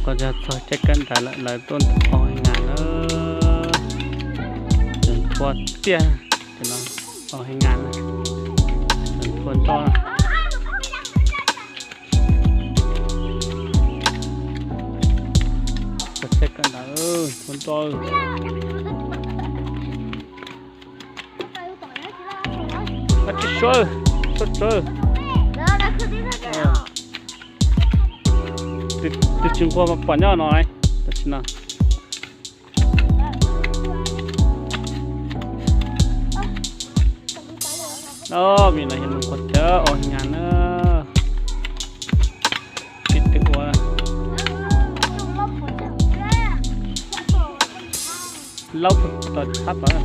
Kuv yog txog caij kawm ntawv lawm, lawv tuaj nthua heev na. Nthua tiag, ces no heev na, nthua nroj. Txog caij kawm ntawv nthua nroj. Tsis suav, suav tsawv. Tus tsis nquag mas pom nyob no, tam sim no. Vim no yog nws nquag cawv os nyas na. Ib tug ua laub tod tshab tod.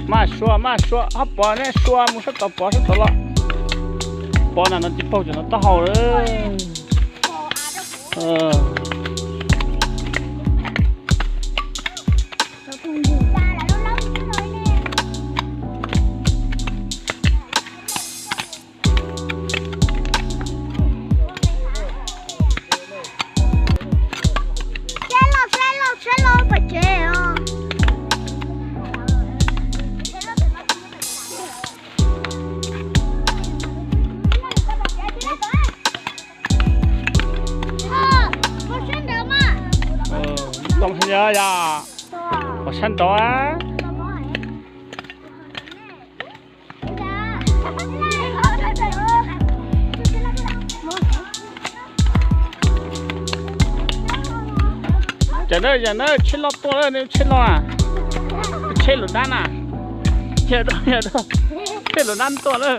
Maj sua, maj sua, ho pov ne, sua mus sab tod, pov sab tod los. Pov na no tsis paug cov no taub hau lawm. Too yog yog, pom sab nraud. Cov na, yog na, tsheb loj tuaj lawm, nej tsheb loj na, tsheb loj na, yog, yog, tsheb loj na tuaj lawm.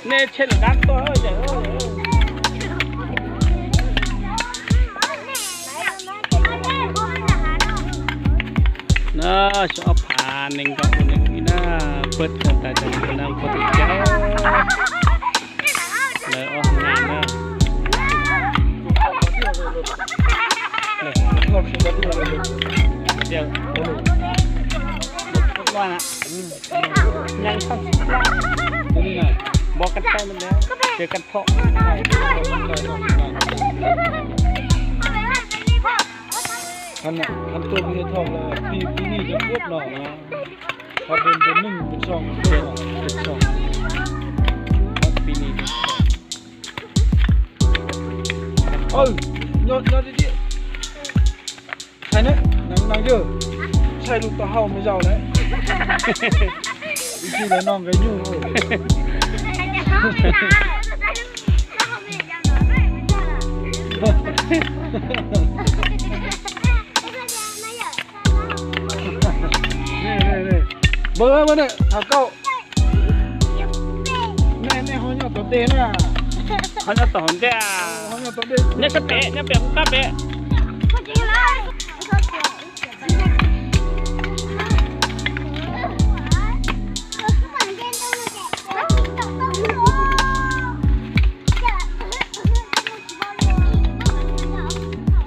Nej tsheb loj na tuaj lawm. Na, xyov ob phav nees nkaum nees ib na, puag tag tas cov na puag tag cawv. Lawv ob na na. Npov kab thaum, ces kab thaum. Thaum tuaj pib thaum pib nij cov puab no na, ho peb ntu neej peb tso, peb tso. Nyob tiag tiag. Ntshai ne, neev neev yawg, ntshai lub taub hau me zaum lawm. Ib txhij lawv noj nqe nyuj. Npawg, npawg, tham kauj. Nej, nej ho nyob tom ntej na? Ho nyob tom hauv ntej. Nyob sab pem, nyob pem hauv qab pem.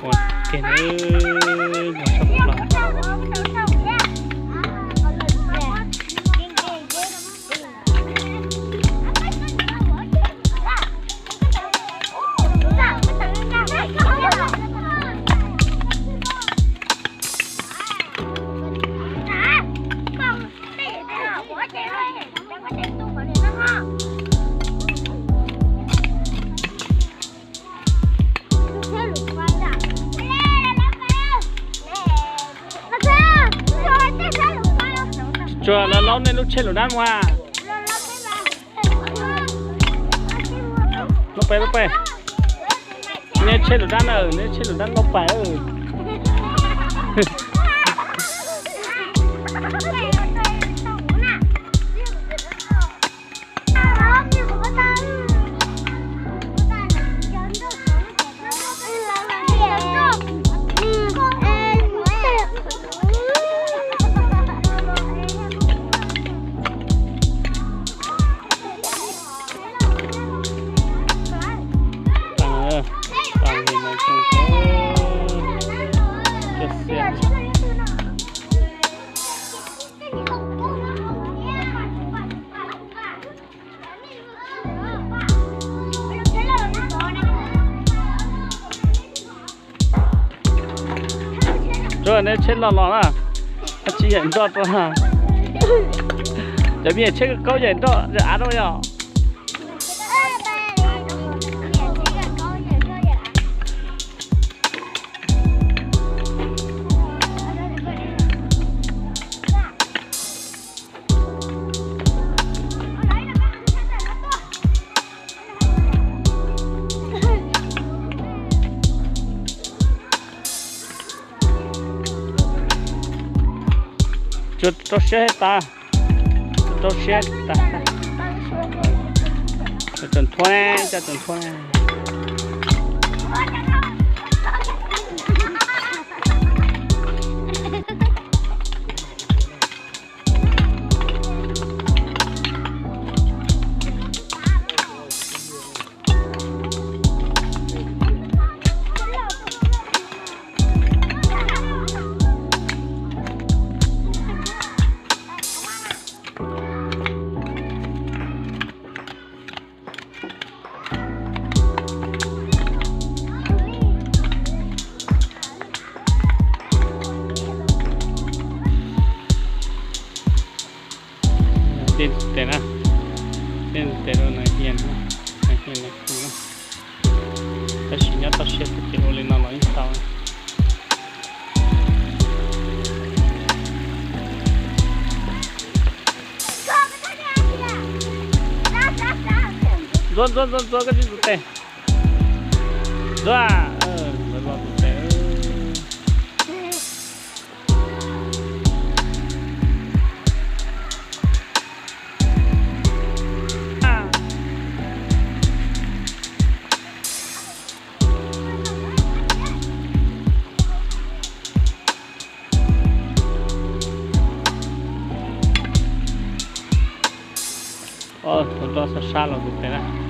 Ua ke na, mus sab pem los. Tsuas los laub nej lub tsheb lus dab mus a. Lub pes, lub pes. Nej tsheb lus dab na, nej tsheb lus dab laub pais. Rau nej tsheb loj los na, tsis yaim nroj rau. Cov me nyuam tsheb kaub yaim nroj yaim av rau yom. Tsuas rau siab thiab tas, rau siab tas. Cov tseem thuab ne, cov tseem thuab ne. Dej ntxuag tes na, dej ntxuag tes rau nas hias, nas hias nas kub na. Tab sis nyob toj siab xwb ces ua li no los yeej tau. Ntxuav, ntxuav, ntxuav, ntxuav koj tsis tus tes. Ntxuav, ntxuav los tus tes. Tus roj sab sab los tus tes na.